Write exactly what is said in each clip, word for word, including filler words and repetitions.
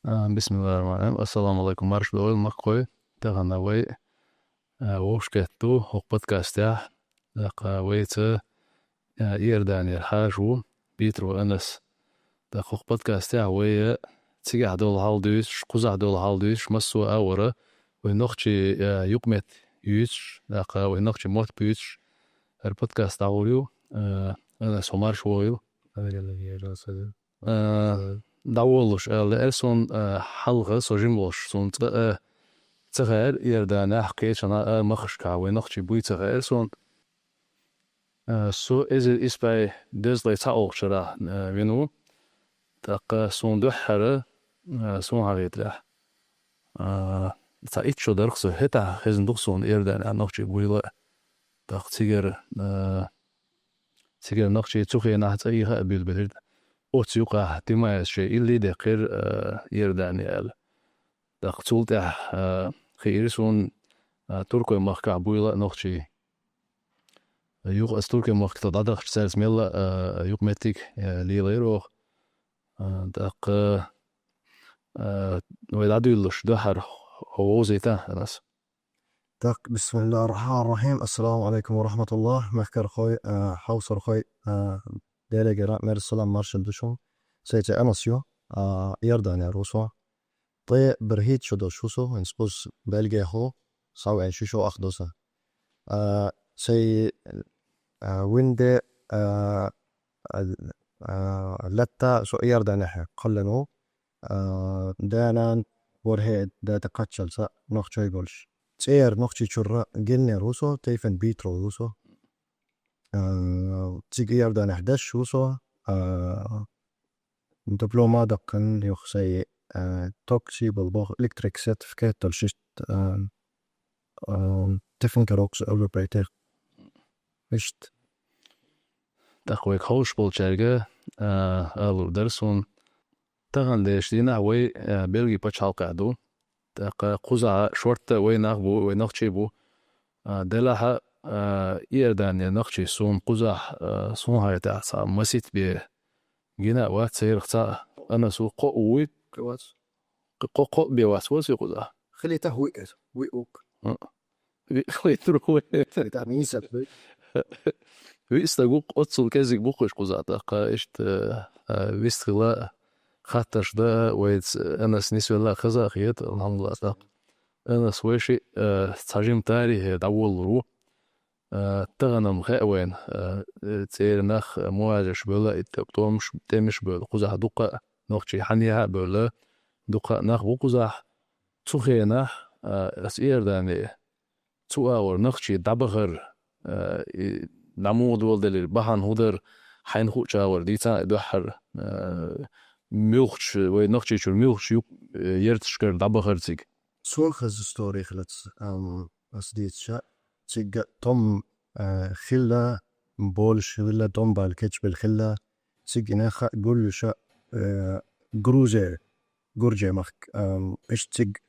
А, бисмиллахир-рахманир-рахим. Ассаламу алейкум, марша догӀийла, махкахой. Тахана вай, а, вовшахкхетаду хӀокху подкастехь. ТӀаккха вайца, а, Иорданера хьажа ву, Петров Анас. ТӀаккха хӀокху подкастехь вай цигахь долу хьал дуьйцуш, кхузахь долу хьал дуьйцуш, массо а агӀора вай нохчий, а, юкъаметтиг юьйцуш, тӀаккха вай нохчий мотт буьйцуш, хӀара подкаст дӀагӀур ю. А, Анас, хьо марша вогӀийла. А, дӀаволлуш аьлла лаьара суна, а, хьалха со жима волуш, суна цкъа а ца хаьара Иорданехь, кхечанхьа а махкашкахь вай нохчий буй ца хаьара суна. А, со эзар исс бӀе дезткъе цхьаолгӀачу шарахь, а, вина ву. ТӀаккха суна дуьххьара, а, суна хьахетарехь, а, цхьа итт шо дара-кх со, хӀетахь хезна ду-кх суна Иорданехь нохчий буйла а. ТӀаккха цигара, а, цигара нохчий цу хенахь цӀа йиха а буьйлабелира. Оцу юкъахь Тимаевс шайн илли а даьккхира, а, Иордане аьлла. ТӀаккха цул тӀаьхьа, а, хиира суна, а, Туркойн махкахь буйла а нохчий. Юха аса Туркойн махка дӀадахча, цаьрца мелла а, а, юкъаметтиг, а, лелайра оха. А, тӀаккха, а, вай дӀадуьйлалуш дуьххьара хьо вовзийта, Анас. Так, бисмиллахир-рахманир-рахим. Ассаламу алейкум ва рахматуллах. Мехкархой, а, хьовсархой, а, Делегара мерза салам маршалла ду шуна. Сайн цӀе Анас ю, а, Иорданера ву со. ТӀе берхӀитта шо долуш ву со, хӀинца кхуза Бельгехь ву, схьавеана ши шо ах ду сан. А, сайн, а, вина де, а, а, а, латта со Иорданехь кхоьллина ву, а, да-нана ворхӀе а да тӀе кхаччалца нохчой болуш. ЦӀера Нохчийчуьра гиннера ву со, тайпана Петров ву со. А, цига Иорданехь деш ву со, а, диплома а даккхина, юха сайн, а, токси болу боху электрик сертификат долуш иштта, а, а, техника рокс Европейтер. Иштта. ТӀаккха вайга ховшуш болчаьрга, а, алур дара суна. Тахана дешан дийнахь вай, а, Бельги пачхьалкхехь ду. ТӀаккха кхузахь шортта вай нах бу, вай нохчий бу. А, делахь а, а, Иордане нохчий суна кхузахь, а, суна хьаьтахь цхьа маситта бен гина а вац, церах цхьаъ Анас ву, кхоъ вуй. Кхин вац. Кхо-, кхоъ бен вац вац и кхузахь. Хилийтахь вуй иза, вуй ук. А. Виъ хилийтур вуй. Хилийтахь мийсат вуй. Виъ стаг ву-кх, оццул кӀезиг бу-кх уьш кхузахь тӀаккха, иштта, а, вистхила, хаттарш дан вайца Анас нисвелла хаза а хета, алхьамдулиллахӀ, тӀаккха. Анас вай шиъ, а, цхьа жима тарихе дӀаволлур ву. А, тахана-м хаьа вайна, а, цӀера нах, а, мухӀажарш бевлла, и тӀе-, тӀемаш, тӀемаш бевлла, кхузахь дуккха а нохчий хьанехьа а бевлла, дуккха а нах бу кхузахь. Цу хенахь, а, аса Иордане, цу агӀор нохчий дӀабахар, а, и дӀа муха доладелира, бахьана хӀун дара, хьайна хуучу агӀор дийцахьа и дуьххьара, а, муьлххачу, вай Нохчийчуьра муьлххачу юк-, э, ярташкара дӀабахар цига. Суна хаза истори хилац, ам, аса дийцича, цига тӀом, а, хилла, болуш хилла, тӀом бала кечбелла хилла, цига и нах а гуллуша, а, Грузе, Гурже махка, ам, иштта цига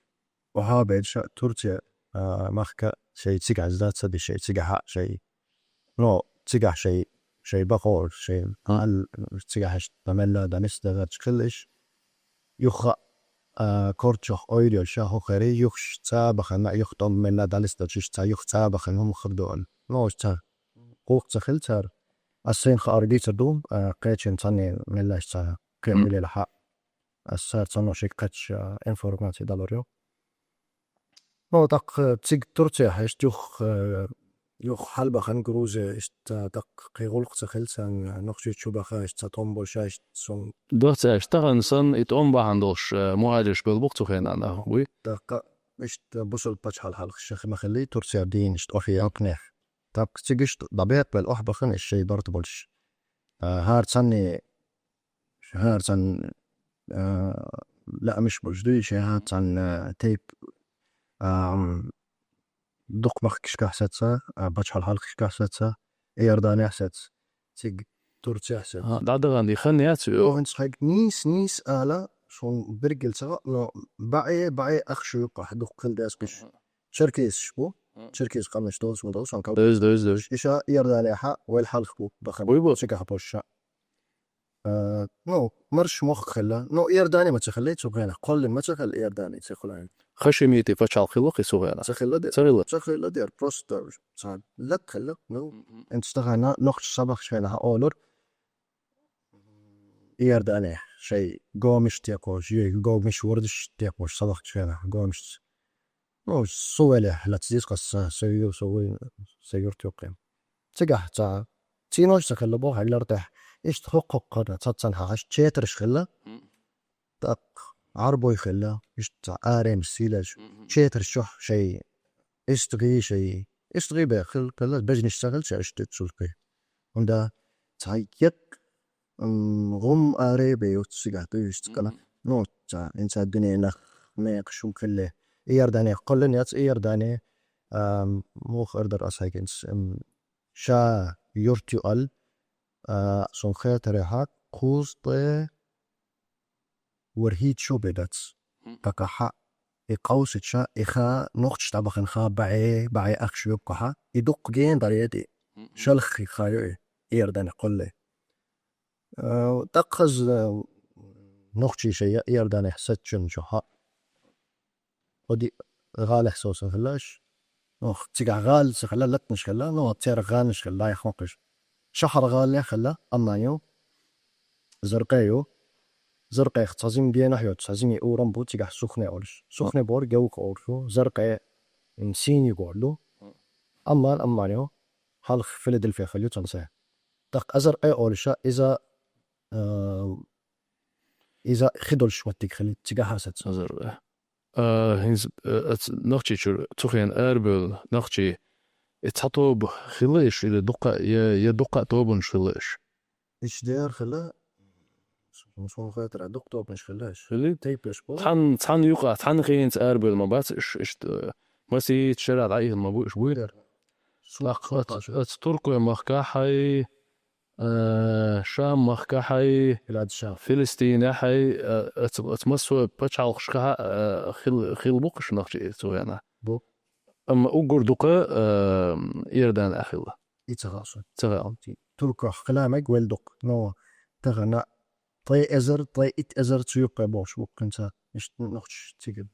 охьа а бевлла ша Турция, а, махка шайн цигахь дац ца деш, шайн цигахь а шайн, ну, цигахь шайн, шайн бакъо, шайн, а, ал-, цигахь иштта мелла а дӀанисдаларчу хилла иш. Юха, а, корчах ойла йолуш ша хӀокху хери, юхаш ца бахана, юха тӀом мелла а дӀанисдалчу иш ца, юха ца бахана хӀума хир ду аьлла. Ну, уьш ца, гӀуллакх ца хилла цара. Ас сайна хаар дийцар ду, а, кхечун цхьанне меллаша ца кхин хилла хьа. Ас цара цхьанна шиъ кхаьчча информаци далур ю. Ну, тӀаккха цига Турция хьаьжча, юха, э, юха хьалбахана Грузия, иштта тӀаккха кхин гӀуллакх ца хилла царна, Нохчийчу баха, иштта цхьа тӀом болуш, иштта сум. Доццаьш тахана санна, и тӀом бахьана долуш, э, мухӀажарш бевлла бу-кх цу хенахь нах, буй? ТӀаккха иштта бусалба пачхьалкх хьалха ша хи ма хиллий, Турция дийна иштта охьа яьккхинехь. ТӀаккха цига иштта дӀабехк бевлла охьабахана, иштта шайн барт болуш. Э, хӀара цхьанне ХӀара цхьана, а, лаамаш болуш дуй, шайн хӀара цхьана, а, тайп, а, м, дукха махкашкахь саца, а, пачхьалкх хьалхашкахь саца, Иорданехь саца, цига Турцехь саца. А, дӀадахана и хан яц ву? О, хӀинца хьайга нийса, нийса ала, шун биргил ца хаьа, но баьӀе, баьӀе ах шу юккъахь дукха хила деза кхиш. Черкесаш бу, черкес къамнаш долуш ма долуш, сан кал. Дойз, дойз, дойз. Иша Иорданехьа вайл хьалха бу, бахан. Буй бу? Цигахь бу ша. А, ну, марш мохк хилла. Ну, Иордани ма ца хилла, цу хенахь. Кхоллин ма ца хилла, Иордани ца хилла. Хашимити пачхьалкх хилла кхин цу хенахь? Ца хилла дера. Ца хилла. Ца хилла дера. Просто ца лак хилла. Ну, эн стагана нохч сабах шена ха олур. Иордани шей гомиш текош, ю гомиш вордиш текош сабах шена гомиш. Ну, сувеле лацдис касса, сою, сувей, саюрт юккем. Цигахь ца. Цинош ца хилла бо хьаллар тӀехь. Ишт хоккхоккхана цацан хьаш четраш хилла. Так, Арбой хилла, ишт ца арем силаш. Четраш чох шей. Истги шей. Истги бе хил, хилла, бежниш ца хил, ша ишт цулки. Унда ца як, м, гум аре бе ют сига, то есть, кана. Ну, ца, инца дуне нах, мех шум хилле. Иордани, кхоллин яц Иордани, ам, мух эрдер асайгинс, ам, ша юрт ю ал, а, сун хетаре хак, кузте, ворхӀитта шо бедац. Така хьа, и къовсача, и ха нохчаш дӀабахана ха бӀе, бӀе ахча юккъахьа, и дуккха ген дар еди. Шалххи ха ю и, Иордани кхолле. Э, тӀаккха хаза, э, нохчий шайя Иорданехь сацчун чу хьа. Оди гӀалехь соса хилаш. Ох, цигахь гӀала ца хилла, латнаш хилла, ну, церан гӀанаш хилла, яхмакхаш. Шахьар гӀалехь хилла, Амман ю. Заркъе ю. Заркъех цхьа зим бенахь йоцу, цхьа зими урам бу, цигахь Сухне олуш. Сухне бор, Гевка олуш ю. Заркъе, м, сийни горлу. Амман, Амман ю. Халх Филадельфия хилла ю цунца. ТӀаккха Азаркъе олуша, иза, а, иза хи долуш маттиг хили, цигахь а саца. Азаркъе. А, хӀинца, э, ац-, Нохчийчуьра цу хенахь арабевлла нохчий, и цхьа тоба хилла иш, или дуккха, я, я дуккха а тобанаш хилла иш? Иш дера хилла, су-, суна хетара, дуккха тобанаш хилла иш. Хилли? Тайпаш бу. Цхьан, цхьан юкъа, цхьан хенца арабевлла ма бац иш, иш, э, масийтта шера дӀаихна ма бу иш, буй? Дера. Су-, ТӀаккха су-, ац-, ац-, туркой махкахьай, э, Шам махкахьай, Билад Шам. Филистинехьай, э, ац-, ац массо а пачхьалкхашкахьа, э, хил-, хилла бу-кх иш нохчий цу хенахь. Бу. Амма уггар дукха, э, Иордани а хилла. И ца хаьа суна. Ца хаьа. Туркойх хила мег вел дукха. Но тахана ткъе эзар, ткъе итт эзар цу юккъе бохуш бу-кх хӀинца. Иштта нохчаш цига.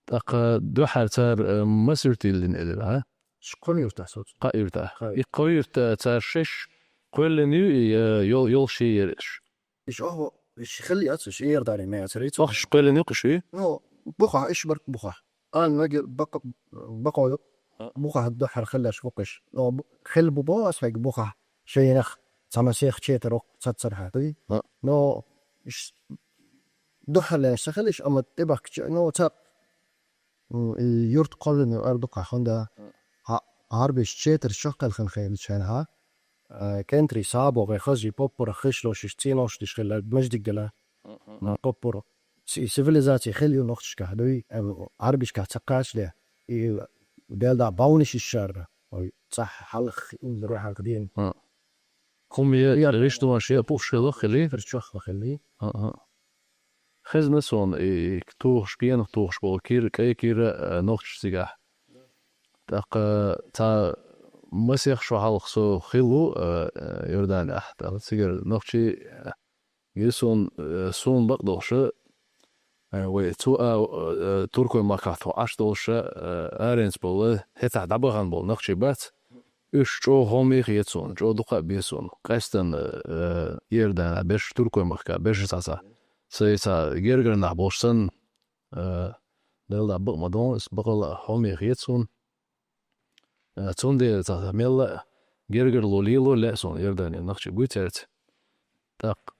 ТӀаккха дуьххьара цара, э, маса юрт йиллина элира, а? Ш-, кхо юртахь соцу. Кхо юртахь. Кхо. И кхо юрт, э, цара шеш кхоьллина ю, и, э, йол-, йолуш яра иш? Иш охьо, иш хилла яц, иш Иордани ма яцара, иш. Охьа иш кхоьллина ю-кх иш, и? Ну, бухахь, иш барт бухахь. Ан ваги бакъ-, бакъо ю. А. Бухахь дуьххьара хилларш бу-кх иш. Но бу-, хилла бу бо ас ваги бухахь. Шайнах цхьа масех четар воккха цацара хьа, дуй? А. Но иш дуьххьарлераш ца хилла иш, амма тӀебахкача, ну, ца, м, и юрт кхоллина ю ара дукха хӀунда. Хьа, гӀарбиш четар шо кхелхина хилла чайна хьа. Э, кентри сабо гӀе хаза и поппара хишло шиш цӀенош диш хилла, маждиг дела. Поппара. Си-, цивилизация хилла ю нохчашкахь, дуй? Э, гӀарбишкахь ца кхачале. И делда бавниш иш шарра. Ой, цӀахь хьалха, и рухьалха дийна. А. ХӀума е, Яр- риштонаш е пухш хилла хили? Пер чохла хили. А, а. Хезна сон и, и тухуш, генах тухуш болу кир, кӀай кира, а, нохчаш цигахь. ТӀаккха цхьа масех шо хьалха со хилла ву, а, а, Иорданехь. ТӀаккха цигара нохчий, а, гира сон, а, суна бакъдолуша, а, вай цу а, а, туркой махкахь тхо Ӏаш долуша, а, аренца болу, хӀетахь дӀабахана болу нохчий бац. Уьш чӀогӀа хьоме хета суна, чӀогӀа дукха а бе суна. Къаьстина, э, Иордана беш, туркой махка беш цхьаца. Сайн цхьа гергара нах болуш санна, э, Делла бакъ ма дон, ас бакъала а хьоме хета суна. Э, цундела цхьа мелла а гергарло лело лаьа суна Иордане нахчи буй цаьрца. ТӀаккха.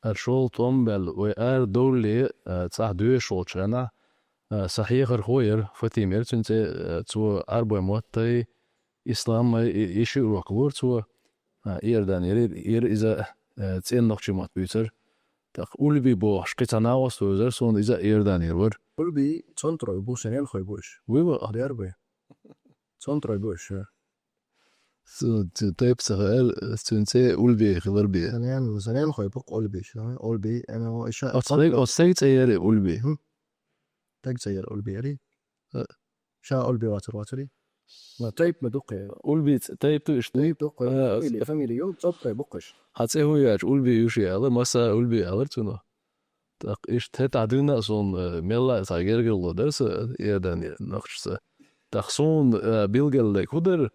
Ара шолгӀа тӀом а баьлла, вай ара довлале, а, цӀахь доьшуш волчу хенахь, а, сан хьехархо яра, Фатим яра цуьнан цӀе, а, цо Ӏарбой моттай, исламай, и, и ши урок лора цо, а, Иордан яра, яра иза, а, цӀен нохчий мотт буьйцура. ТӀаккха Ульби бохуш, кхин цхьа накъост вевзара суна, иза а Иорданера вара. Ульби цонтрой бу, сан ненахой бу уьш. Вуй ва? Дер бу. Цонтрой бу уьш, а. Цу, цу тайпа ца хаьара, цуьнан цӀе Ульби хилар бен. Сан ненан, сан ненахой бу-кх Ульби, ша, Ульби, эмо, иша. Оцу стаг-, оцу стеган цӀе яра Ульби. Хм. Стеган цӀе яра Ульби, яри? А. Ша Ульби вацар, вацари? Ма тайп ма дукха. Улби ц-, тайп ду иштта. Тайп дукха. А, фамилия, фамилия йолу цӀоккхе бу-кх уьш. Хьан цӀе хӀун яьлча, Улби ю ши аьлла, Маса Улби аьлар цуьнан. ТӀаккха иштта хӀета хьан дуьйна а суна, э, мелла а цхьа гергарло дара сан, Иордане нохчашца. ТӀаккха суна, э, билгалдерг хӀун дара,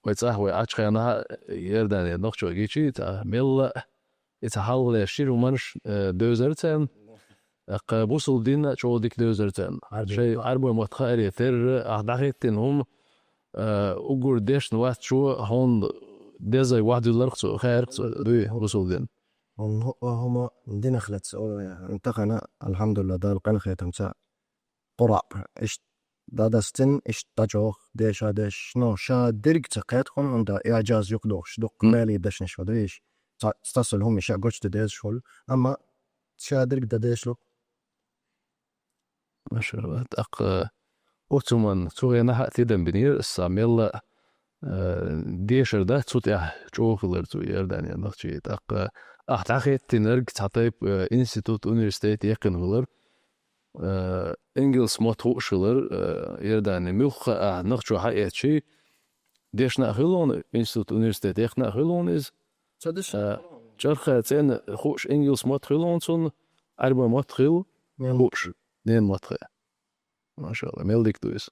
вай цӀахь вай Ӏачу хенахь а Иордане нохчо гичи, цхьа мелла а и цхьа хьалхалеш шира хӀуманаш, э, девзара царна. ТӀаккха бусулба дин а чӀогӀа дика девзара царна. Ӏарбой. Шайн Ӏарбой мотт хааре терра, ахь дӀахӀиттина хӀума, э, уггар дешна вац чо, хьуна деза вахдуьлларх цо, хаьрх цо, дуй, бусулба дин. ХӀума, хӀума динах лаьцна, о, тахана, алхьамдулиллахӀ, Дала къинхетамца, Къуръан, иштта дӀадастина, иштта дӀачӀогӀа деша деш, ну, ша дерг ца кхетахуна, хӀунда иӀжаз юкъадохуш, дуккха Мм. мелий дешнаш ма дуьйш. Ца-, цхьаццал хӀума иша гучуде дезаш хуьлу, амма ша дерг дан деш ду. Машалла. ТӀаккха оцу хӀуманна цу хенахь а тидам бинера аса, мелла а, э, дешар дац цу тӀехь чӀогӀа хилар цу Иорданин нохчий. ТӀаккха ахь дӀахӀиттинарг цхьа тайпа, э, институт, университет яьккхина хилар. Э, ингалс мотт хууш хилар, э, Иордане муьлхха а нохчо хьаэцчий, дешна а хуьлу хьуна, институт, университет яьккхина а хуьлу хьуна иза. Ца дешна. Э, чӀархе цӀена хууш ингалс мотт хуьлу хьуна цунна, Ӏарбой мотт хилла, Мел. хууш, ненан мотт хилла. Машалла, мел дика ду иза.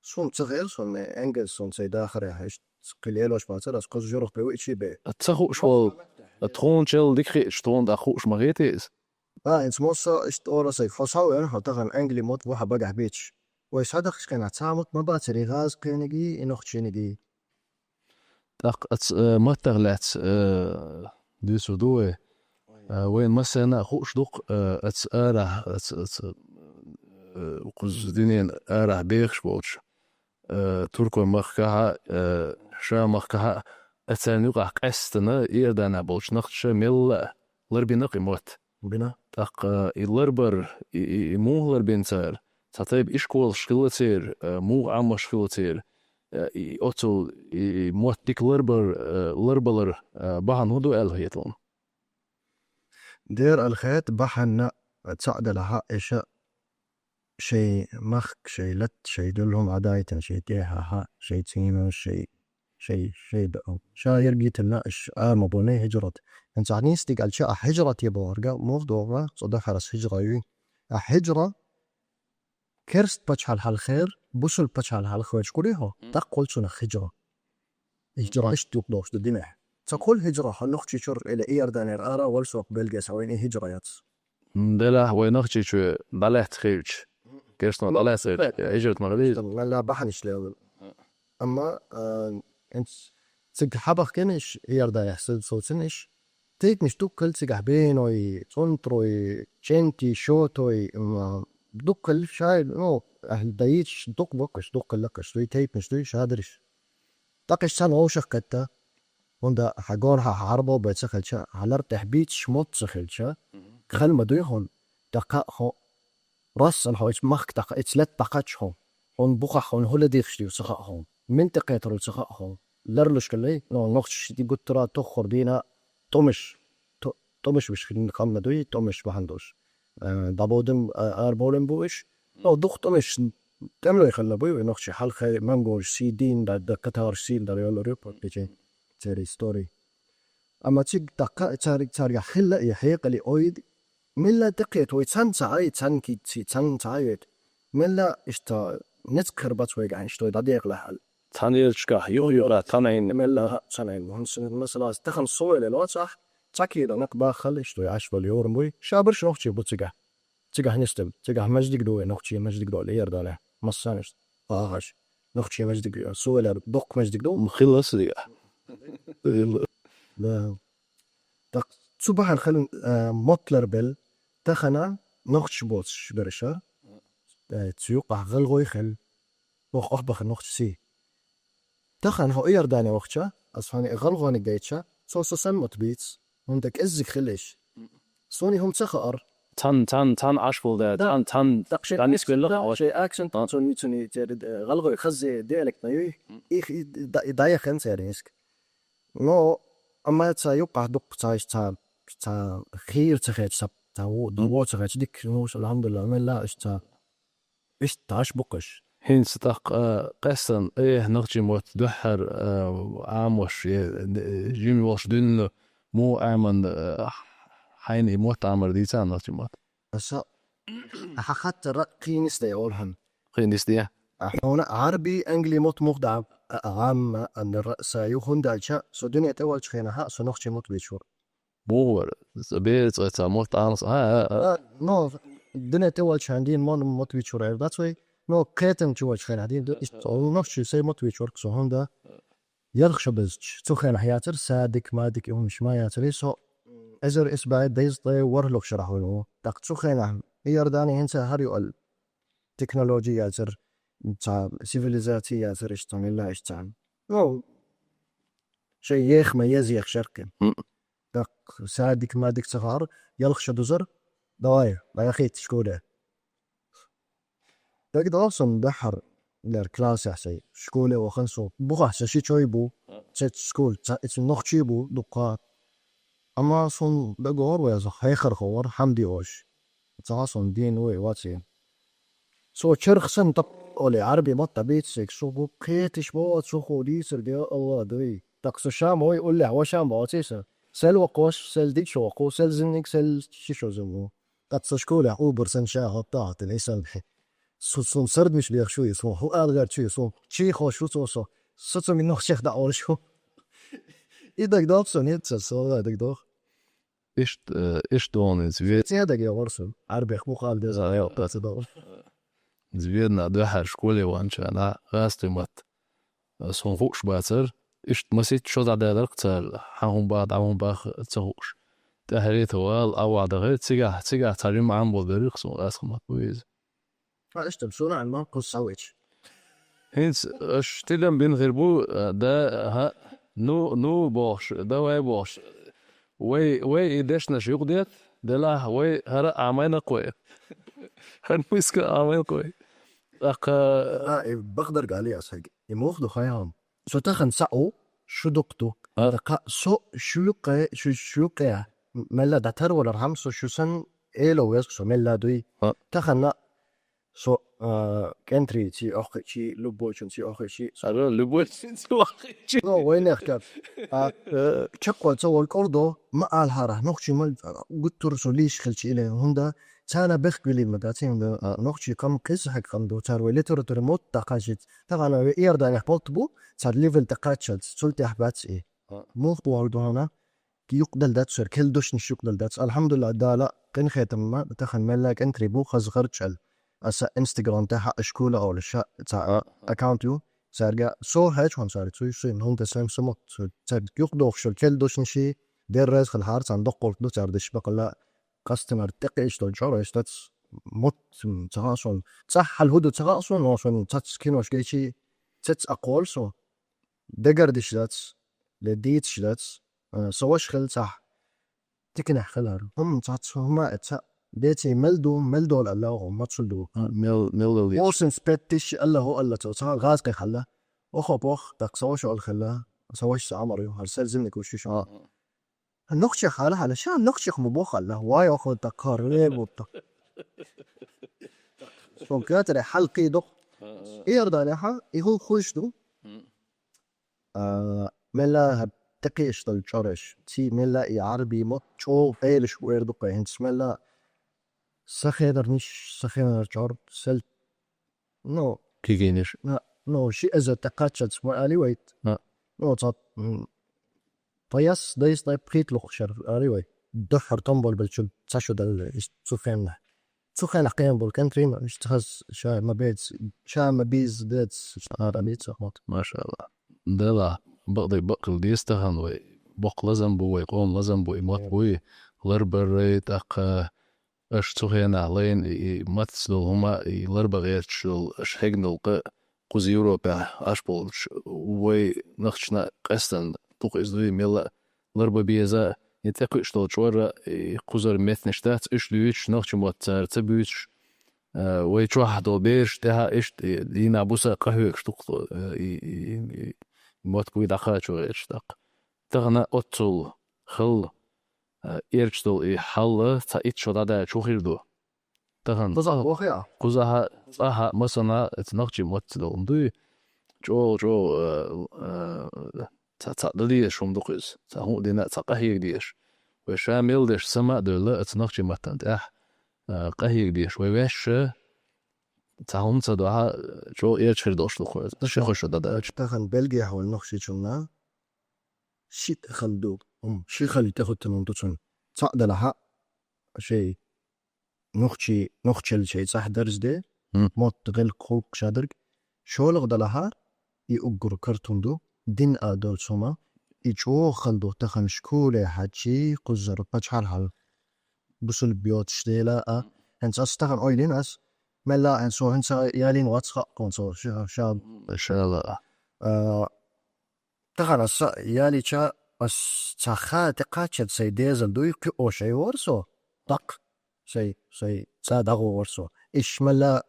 Суна ца хилла, суна, э, ингалс суна цай дахарехь, иштта кхин лелош бацара, ас кхуза журах бе вуьйчий бе. Ца хууш волу, тхуна чел дика хиъча, тхуна тӀаккха хууш ма хетий иза? А, хӀинца Мосса иштта ора сайга, хьо схьа а веана, хьо тахана англи мотт ву хьан багахь бийцаш. Вай схьадахча хенахь цхьа а мотт ма бацара, и гӀазкхинигий, и нохчийнигий. ТӀаккха аца, э, маттах лаьцна, э, дуьйцур ду вай. Э, вайна массарна а хууш ду-кх, э, аца арахь, аца, аца, э, кхуза дуьненан арахь бехаш болчу, э, туркойн махкахь а, э, Шам махкахь а, царна юкъахь къаьстина Иорданехь болчу нохчаша мелла а ларбина-кх и мотт. Бина. ТӀаккха и ларбар, и, и, и муха ларбина цара? Цхьа тайпа ишколаш хилла церан, э, муха Ӏамош хилла церан, э, и оццул и, и мотт дика ларбар, э, ларбалар, э, бахьана хӀун ду аьлла хета хьуна? Дера аьлла хета, бахьана цхьаъ делахь а, иша шайн махка, шайн латта, шайн дуьллу хӀума Ӏадайтина, шайн тӀехьа хьа, шайн цӀийнаш, шайн, шайн, шайн даъу. Ша ерг йитина, иша ара ма бу хӀинца хӀижрат. ХӀинца ахь нийса дика аьлча, ахь хӀижрат е бохург муха догӀу, цо дахарас хӀижра ю. Ахь хӀижра керст пачхьалкх хьалхера бусулба пачхьалкх хьалха хьоьжуш гур ю хьо, Мгм. тӀаккха хуьлу цунах хӀижра. ХӀижра иштта юкъадохуш ду динехь. Ца хуьлу хӀижра хьо Нохчийчуьра или Иорданера ара а валсоху Бельге схьавайна, и хӀижра яц. М, делахь вай Нохчийчоь дӀалаьцна хилча, керстано дӀалаьцна хилча, хӀижрат ма хилий? Мелла бахьанаш лелла. Амма, а, хӀинца цига хьабахкина иш, Иорданехь сацийна иш, тайпанаш дуккхал цигахь беной, цӀунтарой, ченти, шотой, м, дуккхал шай, ну, ахьа дайча дукха боккхуш, дуккхал лакхаш дуй, тайпанаш дуй, шадариш. ТӀаккха иштта цхьана вовшах кхетта, хӀунда хьан горхьа хьан Ӏарбо бен ца хилча, хьан лар тӀехь бийцаш мотт ца хилча, Мгм. хала ма дуй хьуна, тӀаккха хьо Россана хьо иштта махка тӀаккха, иштта латта тӀаккхачча хьо, хьуна бухахь хьуна хӀула дийхаш дийр ца хаьа хьуна, мин тӀекхетар ву ца хаьа хьуна. Ларлуш хилла, но нохчаш и гуттара а тоххара дийна тӀумаш, тӀу-, тӀумаш беш хилла ханна дуй, тӀумаш бахьана долуш. Э, дӀабодам, э, араболам бу уьш. Но дукха тӀумаш тӀемалой хилла буй, вай нохчий хьалххе монголаш сий дийна дар, дар катараш сийна дар йолур ю, паккичи церан истори. Амма цига тӀаккха цаьрга-, цаьргахь хилла и хьекъал, и ойла, мелла а тӀекхета вай цхьаьна ца Ӏай, цхьаьна кийцций, цхьаьна ца Ӏай вай. Мелла а иштта ницкъ хир бац вайгахь, иштта вай дӀадекъалахь аьлла. Цхьаьна елчкахь юха-юха цхьаьна хӀинца. Мелла а цхьаьна хӀинца. Хьуна сан масала, тахана со велла лоцахь, цхьа кийла накъ баххал, иштта вай Ӏаш вала йорам буй. Ша берш нохчий бу цигахь. Цигахь нисдала. Цигахь маьждиг ду вай, нохчий маьждиг ду, Иорданехь. Массанаш. Ахаш. Нохчий маьждиг ю. Со велла доккха маьждиг ду. М, хилла аса дигахь. Хилла. Да. Так, цу бахьана хилла, а, мотт ларбелла, тахана нохчаш боцуш берш, а? Э, цу юкъахь гӀалгӀай хилла. Ох, ох, баха нохчий. Тахана хьо Иордане вахча, ас хьуна и гӀалгӀаниг гайча, цо со санна мотт бийц. ХӀунда кӀеззиг хилла иш. Суна и хӀума ца хаьара. Цхьаьна, цхьаьна, цхьаьна Ӏаш волу да, Да. цхьаьна, цхьаьна, Так, шей цхьаьна нисбелла акцент, хьо. Шей акцент, А. цуьнан, цуьнан, церан, э, гӀалгӀай хаззе диалектна юй. М. Их и да-, и дӀаяхана церан иска. Но, амма ца юккъахь дуккха ца иш, ца, ца хийра ца хеташ, ца, ца во, М. во ца хеташ, дикка, ну, алхьамдулиллахӀ, мелла а иш ца. Иштта Ӏаш бу-кх иш. ХӀинца тӀаккха, а, къаьстина, э, нохчийн мотт дуьххьара, а, Ӏамош, е, э, жима йолуш дуьйна муха Ӏаман, а, хьайна и мотт Ӏамар дийцахьа нохчийн мотт? Аса, хьан хаттар кхин нисде олу хьуна. Кхин нисде? А, хьуна Ӏарбий, англи мотт муха дӀа, а, Ӏамма аннара са ю, хӀунда аьлча со дуьне тӀе ваьллачу хенахь со нохчийн мотт вийчура. Боху вара, бер цкъа цхьа мотт Ӏамас, а, а, а. А, ну, дуьне тӀе ваьллачу хенахь дийна мотт вийчура аьлла дац вай. Ну, кхетам чу ваьллачу хенахь дийна ду, иштта, нохчийн сайн мотт вийчура со, хӀунда? Ялх шо безачу. Цу хенахь яцара садик, мадик, и хӀуманаш ма яцара. Со эзар исс бӀе дезткъе ворхӀалгӀачу шарахь вуьлу. ТӀаккха цу хенахь Иордани хӀинца хӀара ю аьлла. Технологи яцара, цхьа цивилизаци яцара, иштта милла иштта цхьа. Ну, шайн еха ма еза еха шаркхи. М. ТӀаккха садик, мадик ца хаьара, ялх шо дузара, давай, ма яхийта школе. ДагадогӀу суна дуьххьара, лер классехь сайн, школе вахана со, бухахь со ши чой бу, цец школ, ца, эцу нохчий бу, дуккха. Амма суна дагадогӀура вай, со хьехархо вара, хьамди ош. Ца суна дийна вай, ваций. Со чарх санна тап оле, Ӏарби мотт дӀабийца сайга, со бу кхеташ бо, цо хо дийцар, де Алла, дуй. ТӀаккха со шам вай уллехь, ва шам боций со. Сел вакхош, сел дича вакхо, сел зинниг, сел ши шо зин ву. ТӀаккха со школехь убар сан ша хӀотта а хӀоттина, и сан. Со, суна сардмиш бехаш ву, и суна хӀу ала гӀерташ ву, и суна чий хош ву цо со. Со цу миннах чех дӀа олуш ву. И дагадогӀу со, нет, со, со дагадогӀу. Иштта, э, иштта догӀу иза ве- Цедаге вара со, Ӏарбех муха ала деза, а, йо, ца догӀу. Иза ведна дуьххьара школе ваханчарна гӀазкхи мотт, э, суна хууш бацара, иштта масийтта шо дӀадаьлларх цара, хьан хӀун баха, дӀа хӀун баха ца хууш. ТӀаьхьарийта вала, Ӏа вахь дахара, цигахь, цигахь цхьа жимма Ӏамбол беррих суна гӀазкхи мотт бу иза. Ма иштта, суна Ӏан ма кхуза схьавеча. ХӀинца аша тидам бина хир бу, а, да, хӀа, ну, ну бохуш, давай бохуш. Вай, вай и дешнаш юкъадета, делахь вай хӀара а Ӏамайнакх вай. ХӀара миска а Ӏамайнакх вай. ТӀаккха А, и бакъдарг али ас хьайга. И муха ду хайхьан? Со тахана схьа а ву, шу дукха ду. А. ТӀаккха со шу юккъе, шу, шу юккъе, мелла дӀатарвалар хьама, со шу санна эло веза со, мелла дуй. А. Тахана со, а, кӀентарий ций охкхичий, любойчун ций охкхичий. Ара, любойчун ций охкхичий. Но, вайнех кад. А, э, чекхвал ца вал кӀордо, ма алахьара, нохчий мал, гуттар со лийш хилчи иле, хӀунда, царна бехк вилийла ма дац, хӀунда, а, нохчий кхам кхиза хьаг кхам ду, цар вай литература мотт дӀакхаччалц. Тахана вай Иорданехь болт бу, цар левел тӀекхаччалц, цул тӀехь бац и. А. Мух бохург ду хьуна, юкъадала дац цуьра, кел душнаш юкъадала дац. Алхьамдулилла, Дала къинхетам ма, тахана мелла кӀентарий бу, хаза гӀарчӀ аьлла. Аса Instagram тӀехь а школа олуш ша, ца, а, аккаунт ю, цаьрга со хьаьчхьан цаьрга цуьйш суйна, хӀунда сайн сумут, цу, цаьрга юкъадохуш йолу кел душнаший, деррез хилахьара царна доккхалт ду цара деш бакъалла, къастамар тӀекхиъаш долу чӀор эш дац, мут, м, ца хаьа суна. ЦӀахь хьал хӀу ду ца хаьа суна, но суна цац кинош гайчий, цец аккхолу со. Дагардиш дац, ле дийцаш дац, а, со ваша хилла цхьа. Тиканехь хилар. ХӀума цац, хӀума а ца. Деций мел ду, мел долу аьлла, хӀума мацул ду. А, мел, мел лал. Осенс петтиш, аьлла, хӀу аьлла цо, цхьа гӀазкхи хилла. Охо бох, так со ваша ол хилла. Со ваша са Ӏамар ю, хьал сел зимник уш ю ша. А. Нохчех хьала, хьала, ша нохчех ма бох аьлла. Вай, охо, так кар, ве бутта. Сон катаре хьалкхий дох. А, а. Иорданехь, и хӀу хуш ду. М. А, мелла хӀара тӀекхиъаш долу чӀораш, ций мелла и Ӏарбий мотт чӀогӀа Ӏелаш бу эр ду кхе хӀинца мелла сахенарниш, сахенар чӀор, сел, ну, кигийниш. На, ну, ши эзар тӀекхаччалц ма али вайт. А. Ну, цхьа, м, паяс, дайс, дай пхийт лухушар али вай. Дуьххьара томбол белчул ца шу дал, иш цу хенна. Цу хенахь кхиам болу кӀентарий ма, иштта хаза ша ма бец, ша ма бийза дец, ара бийца хӀотта. Машалла. Дела, бакъдерг бакъ хила деза тахана вай. Боккха лазам бу вай, къоман лазам бу, и мотт буй, ларбаррай, тӀаккха аша цу хенахь лайна и, и маттаца долу хӀума, и ларба гӀерташ долу, аша хьегна долу къа, кхуза Европехь Ӏаш болчу вай нахчана къаьстина дукха иза дуй, мелла а ларба беза, и тӀекхуьуш долу чӀорра, и кхузара меттанаш дац, уьш дуьйцуш, нохчийн мотт цара ца буьйцуш, а, вай чохь долу бераш тӀехь иштта, и дийнахь буса къахьоьгуш ду-кх, а, и, и, и, и мотт буй дӀакхачо гӀерташ тӀаккха. Тахана оццул хала, а, эрча долу и хьал цхьа итт шо дӀадаьлча хӀун хир ду? Тахан кхузахьа, кхузахьа, цӀахьа, масана, эца нохчий мотт долун дуй. ЧӀогӀа, чӀогӀа, э, э, ца, ца дале шум дукхуз. Ца хӀун дина, ца къахьега деш. Вай ша мел деш сама а доьлла, эца нохчий маттан тӀехь, э, къахьега деш. Вай ваьшша, ца хӀун ца дуьхьа, чӀогӀа эрчхир долуш ду кхуьз. Ши хуша да даьлча. Тахан Бельгехь волу нохчичунна ши хала ду. М, ши хала тӀехӀуттун ду цунна. Цхьаъ делахьа, шей нохчий, нохчалла шей цӀахь дарз де, м, мотт гӀелкх гӀуллакх шадерг. ШолгӀа делахьа, и уггар картун ду, дин а доцу хӀума, и чӀогӀа хала ду, тахан школе хьаьжчи, кхузара пачхьалхьал бусулба йоцуш дела а. ХӀинца ас тахан ойла йина ас, мелла а хӀинца, хӀинца ялийна вац хаьа кхунца, ша, ша. Ша ла. А, тахан ас ялийча, ас ца ха тӀекхаччалц сай дезал дуй, кхио шай вара со, даккха, сай, сай цӀа дагӀо вара со. Иш мелла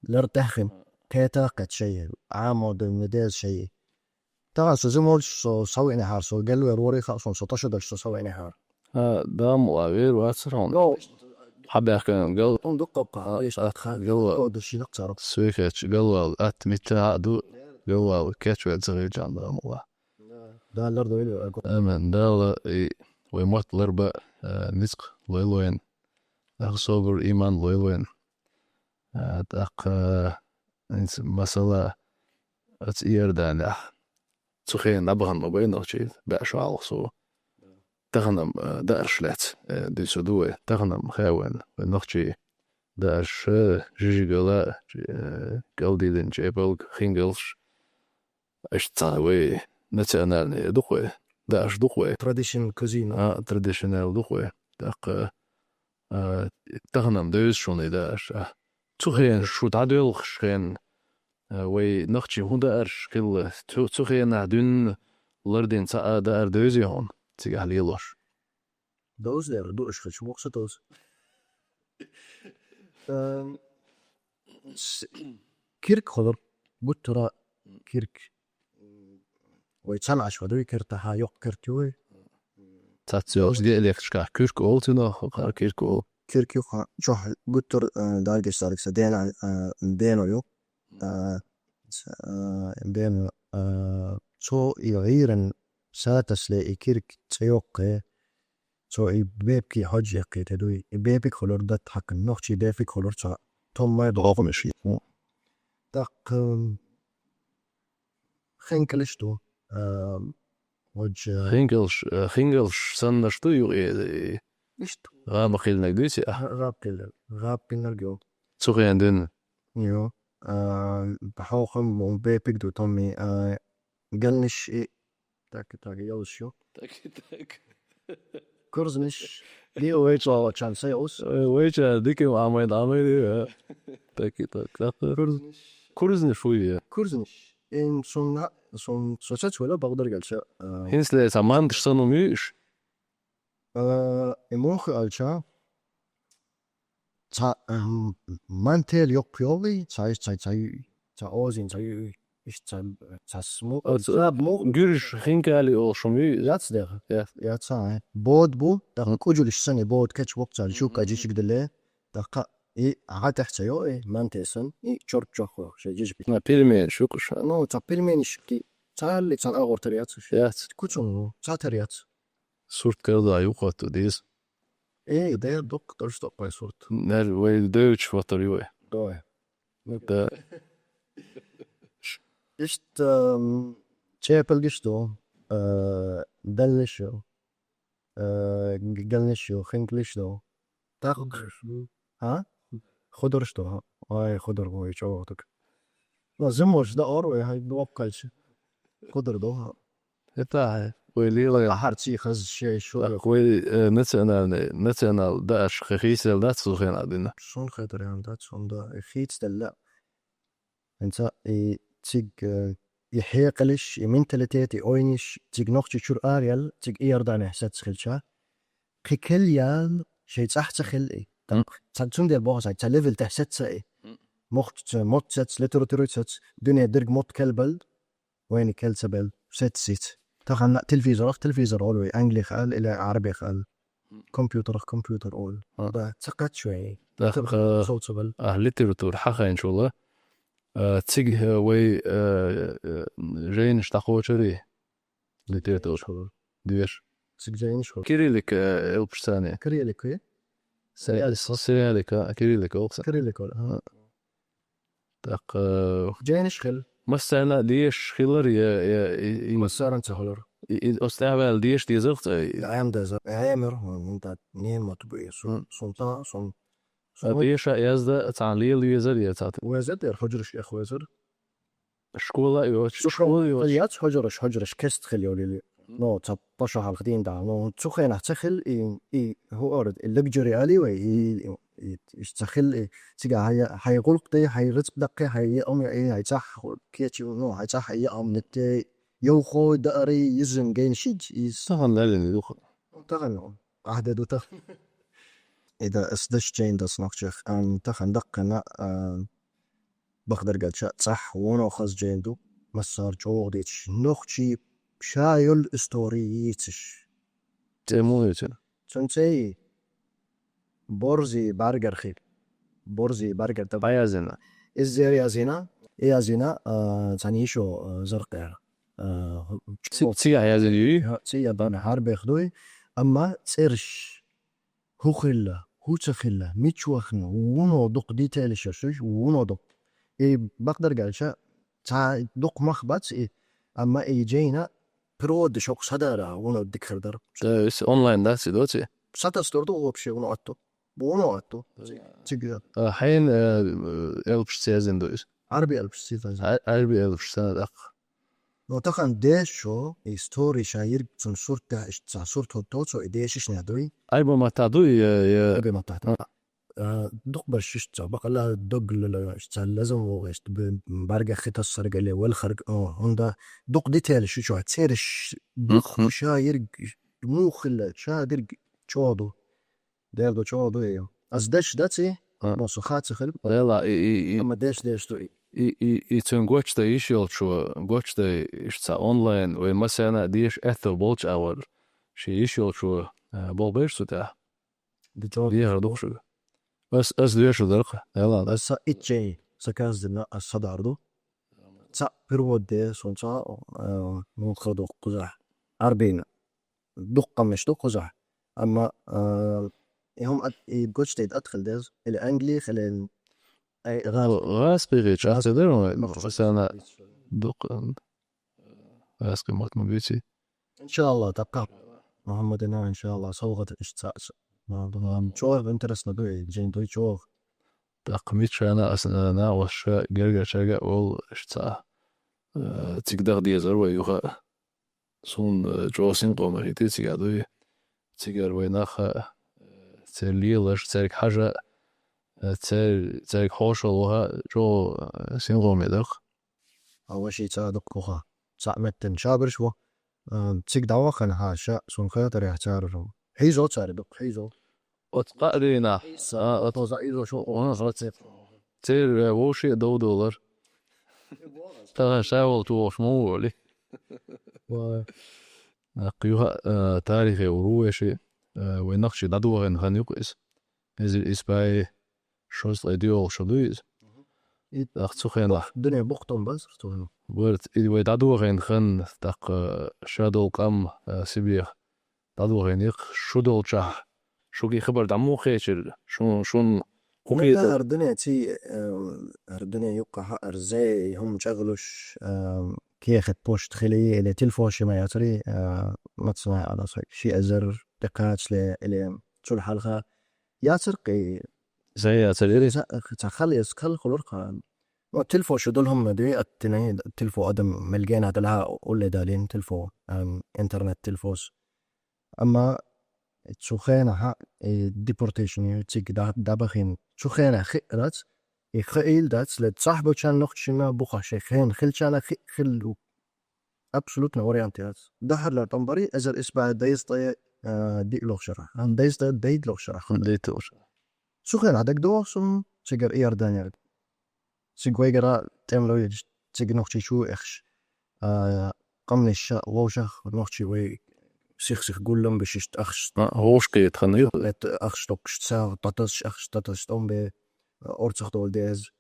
лар тӀеххина, кхета а кхета шай, Ӏамо дан деза шай. Тахан со зимолчу со схьавеънехьара, со гел вер варий хаьа суна, со тӀаша долуш со схьавеънехьара. А, дама а вер вацара хьуна. Йо. Хьабаьхкина гал. Хьуна дуккха а, а, иш а, атха гал. О, ду ши лакхара. Суьйхетчу гал вал, атта митта а ду, гал вал, кечвер ца хилча дама а. Да, лар дойла. Амин. Дала и вай мотт ларба, а, ницкъ лойла вайна. Ах собар, иман лойла вайна. А, тӀаккха, а, инца масала, аца Иорданехь. Цу хенахь бахана ма бай нохчий, баьӀ шо хьалха со. Тахана-м, а, даарш лаьцна, э, дуьйцур ду вай. Тахана-м хаьа вайна, вай нохчий даарш, э, жижигала, э, кӀалдийдина чӀепалг, хингалш. Иштта цхьа вай национальный ду-кх вай, даарш ду-кх вай. Tradition cuisine. А, traditional ду-кх вай. ТӀаккха, а, тахана-м девза шуна и даарш, а. Цу хенахь шу дӀадоьлхуш хенахь, а, вай нохчий хӀун даарш хилла, цу, цу хенахь дуьйна лардина цхьа а даар девзий хьуна, цигахь лелош? Довза дера, дуаш хилча, воккха ца довза. Эм, с-, кирг хилар, гуттара кирг. Вай цхьана Ӏаш ваьдуй кертахьа, йоккха керт ю вай. Цац йолуш диалекташкахь кирг олу цунах, хӀокхара кирг олу. Кирг ю-кх, чохь гуттара, э, Дагестан, сан дена, э, бено ю. А, ц-, а, бен, а, цо и гӀийран сатасле и кирг цӀе йоккхе, цо и бепиг хьожа яьккхи те дуй. И бепиг хилар дат хьакан, нохчий бепиг хилар цо томмай дохуш. ТӀаккха, м, хинкалш ду, а, хӀоджа. Хинкалш, э, хинкалш саннаш ду юкъе, э, иштта. ГӀаба кхийлинарг дуьйцу ахь? ГӀаба кхийлинарг. ГӀаба кхийлинарг ю. Цу хенахь дуьйна? Ю. А, хьо хӀума бепиг ду томми, а, галнаш и. Так и так, ялш ю. Так и так. Курзнаш. Ди вай чӀогӀа чан сай ус. Э, вай ча диким амай, амай ди, э. Так и так. Так. Курзнаш. Курзнаш вуй, э. Курзнаш. Ин сунна, сун, со цец вела бакъдар галча, а. ХӀинцале ца манташ санна ма ю иш? А, и муха алча, ца, м, мантел йоккха йоллий, ца, ца, ца, ца озин, ца, иш, ца, ца сму-, оц-, ца бу-, гуьржаш хинкали олуш ма ю? Яц деха. Я. Яц, а. Бод бу, тахана кӀуьжалш санна бод кечвоккху цара, жуьгга жижиг деле, тахана и гӀа тӀехь ца йо, и манте санна, и чорт чохь ваху, шайн жижиг. На, пельмени шу кхуьш. Ну, ца пельменишки, царли цан агӀор тар яц уьш. Яц. Кучун, ну, ца тар яц. Сурт карда ю кхотту деза. Э, дер дукха тӀаш токкхой сурт. Нер вай девча фотор ю вай. Давай. Да. Иштта, м, чепалгаш ду, э, даллиш ю, э, г-, галниш ю, хинкалиш ду. Так. Хударш ду. А? Хударш ду, ха? Ай, худар вай чӀогӀа ду. Ну, зимош да ор вай, хай, ду оккалча. Худар ду, ха? Это, вай лела. Ахар ци хаз шей шу. Так, вай, э, национальный, национал даш хи-, хийцдел дац цу хенахь дуьйна. Сун хетар ян дац, сун да, э, хийцделла. ХӀинца и циг, э, и хьекъалиш, и менталитет, и ойниш, циг Нохчийчуьра араяьлла, циг Иорданехь сецна хилча. Кхин кел ял шайн цӀахь ца хилла и. Мгм. Ца-, цундела боху сан, ца левел тӀехь сецна и. Мгм. Мохт ца, мотт сецна, литература сецна, дуьне дерг мотт кел бел, вайна кел ца бел, сецна сиц. Тахана телевизорах, телевизор олу вай, англи хал, или Ӏарби хал. Компьютерах компьютер олу. А. Да, ца кхаьчча вай. ТӀаккха, Совцабал. А, литература хьахайначул, а, цига, э, вай, э, э, жайнаш дӀакхочур и литература. Доьш. Цига жайнаш хӀу. Кириллик, э, элпаш царна. Кириллик, е? Сериалик, а, кириллик олу. Кириллик олу. А. ТӀаккха, э, Жайнаш хил. массарна дешаш хилар, я, я, и, и, Массаран ца хилар. и, и, оцу тӀехь ваьлла дешаш дезарх цӀа. Ам деза. Амир, м, да, нен мот бу. Сун, М. сун та, сун. А, деша язда, цхьана лела везар, я цхьа. Везар дер, хьожраш эх везар. Школа йоч, Су школа йоч. Яц хьожраш, хьожраш кест хил йолили. Но, ца паша халх дин да. Но, цу хенах ца хил, и, и, ху орд, и легджери али вай, и, и, и, и ца хил, и, цига хай, хай гулк де, хай рыцп дакке, хай, и, ам, и, хай цах, кечи, но, хай цах, и, ам, нетте, йоу хой, да ари, изен ген шид, и, Сахан лалин дух. Тахан ногӀу. Ахьде ду тахан. Ида ас даш джейн дас нохчех. Ам тахан даккхина, а, бахдаргалча цӀахь воно хаз джейн ду. Массар чӀогӀа дичи. Нохчи ша йол истори йийцаш. Тему йоцин. Цунцей борзи баргархи. Борзи баргар да. Баязина. Иззер язина. Язина, а, цани ишо, а, заркъяр. А, Ци-, цига язин юй? Ха, цига бан хьарбех дуй, амма цӀерш хӀу хилла, хӀу ца хилла, мича вахна, вуно дукха деталиш шуш, вуно дукха. И бакъдаргалча, ца дукха мах бац, и, амма и джейна природа шок садара, вуно дикхар дар. Да, ис онлайн, да, ци доци? Сатастор ду вообще вуно атту. Вуно атту. Цига. А, хьайн, э, элпаш цезин ду ис? Арби элпаш цезин. А, арби элпаш цезин, ах. Но тахан дешо, и стори ша йирг цун сурт да, иш ца сурт хӀу тоцо, и дешиш не дуй. Айба мата дуй, я, я. Ага мата. А, дук баш иш ца, бакъала дог лала иш ца лазам вогъеш, б-, барга хитас саргале, вал харг, о, онда дук деталиш шучу, цериш, дук Мгм. Ша йирг, мухилла, ша дирг чоду. Дерду чоду, я. Аз даш даци, А. Мосу хаца хил. Лела, и, и, и, Амма деш, деш ду и. и, и, и цун гочда йиш йолчу, гочда иш ца онлайн, вай масена деш это болч авар. Ши йиш йолчу, э, болбеш су тя. Дитор. Дехар духшу. Ас, ас деш дарх, лела, ас. Са итчей, са каздина, аз садарду. Ца перевод де, сон ца, э, ну, хадук куза. Арбина. Дуккъамеш ду куза. Амма, э, и хум ат, и гочдейт атхил дез, или англих, или ай, гал. Газ пиги, час дер, масена, дук, газ кимат мубити. Иншаллах, такка. Мухаммадина, иншаллах, салгъат иш ца. Чогъ интересно дуй, джин дуй чогъ. Так, мичана ас, на, на, ваша, герга, чага, ол, иш ца. Э, цигдах дезар вай юха. Сун, э, чогъ син къома хити цига дуй. Цигар вай наха, э, цер лилаш, церг хажа, э, цер, церг хошал ваха, чогъ, э, син къома дах. А ваши ца дуккуха. Ца меттен чабриш во. Э, циг давахан ха ша, сун хатар я цару. Хизо цари дук, хизо. От къадина. А, от Тоза изо шо, О, шо цеп. Цер, э, воши дов долар. Тага шавал туош му воли. Ва. Ах, юха, э, тарихе уру веши, э, вай нахчи дадугъен хан юкъ ис. Эзир испай шост айдиол шуду ис. И Ах, цухена. Дуне бухтон бас, что? Варт, и вай дадугъен хан, так, э, шадол къам, э, сибих. ДӀадугӀийна шу долчохь, шуьга и хабар дӀа муха кхечира? Шун, шун хӀун хетар? ХӀара дуьне ци, э, хӀара дуьне юккъахь а, хӀара зӀе, хӀума чӀагӀлуш, э, кехат почта хили, или телефон ши ма яцари, э, мацна ала со, ши эзар тӀекхачале, или цул хьалха яцар кхи. ЗӀе яцар ира? Ца, ца хала эс кхал хулар кхана. Ва телефон шу долу хӀума ди, аттина, телефон адам мел гена дала улле далин, телефон, эм, интернет телефос. Амма цу хенахь, э, депортейшн ю, цига да-, дабахин. Цу хенахь хиъ дац, и хаийла дац, ле цхьаъ бочарна нохчашна бухахь шайн хен хилчарна хиъ хилла ду. Абсолютно вариант яц. Дахьар лар тӀом бари, эзар исбаьхьа дайза тӀе, э, диъ лохшара. Ан дайза тӀе дайд лохшара. Дайд лохшара. Цу хенахь дагадогӀу суна, цигара Иордания. Цига вайгара тӀемалой, цига нохчий чу эхаш. А, къамнаш ша, вовшах нохчий вай сих-сих гуллам беш иштта ахча А, гӀошкхетхана ю. Ахча токкуш цар таташ, ахча таташ тӀом бе, орцах дола деза.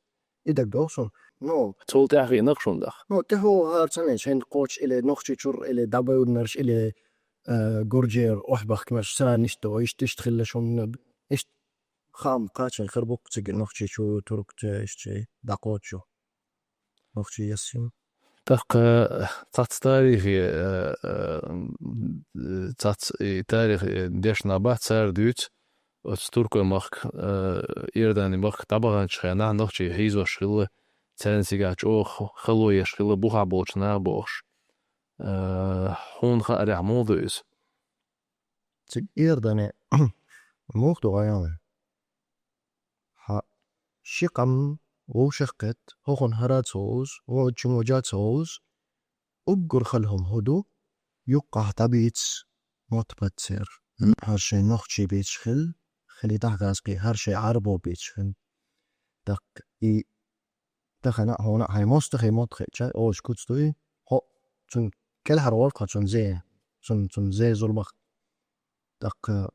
И даг дохсон. Ну, Цул тӀехьа хинах шун дах. Ну, тӀехьо гӀар ца меш, хӀен кхочуш или, нохчий чур или, дабайуднарш или, э, гуржер, охьбахкмаш, царна иштта, иштта, иштта хилла шун, иштта хам кхачан хир букк цига нохчий чу, турк чу, иштта, дакхочу. Нохчий яссим. ТӀаккха цац тарихи, э, э, цац и тарихи дешна бац цар дуьйц, оцу туркой махка, э, Иордани махка дӀабаханчу хенахь нохчий хьийзош хилла, царна цигахь чӀогӀа хало еш хилла, бухахь болчу наха бохуш. Э, хьуна хаарехь муха ду иза? Цига Иордани муха ду гӀайгӀан? Хьа, ши къам вовшах кхетта, хӀокхунна хӀара ца гӀовза, вочун вожа ца гӀовза, уггар хала хӀума хӀу ду, юккъахь дӀабийца мотт бац церан. ХӀара шайн нохчий бийцаш хила, хилийтахь гӀазкхий, хӀара шайн Ӏарбо бийцаш хила. ТӀаккха и тахана хьуна хьайн мостагӀий мотт хилча, олуш куц дуй, хьо цунна кӀелхьара гӀорта хьо цунна зе, цунна, цунна зе зулмах. ТӀаккха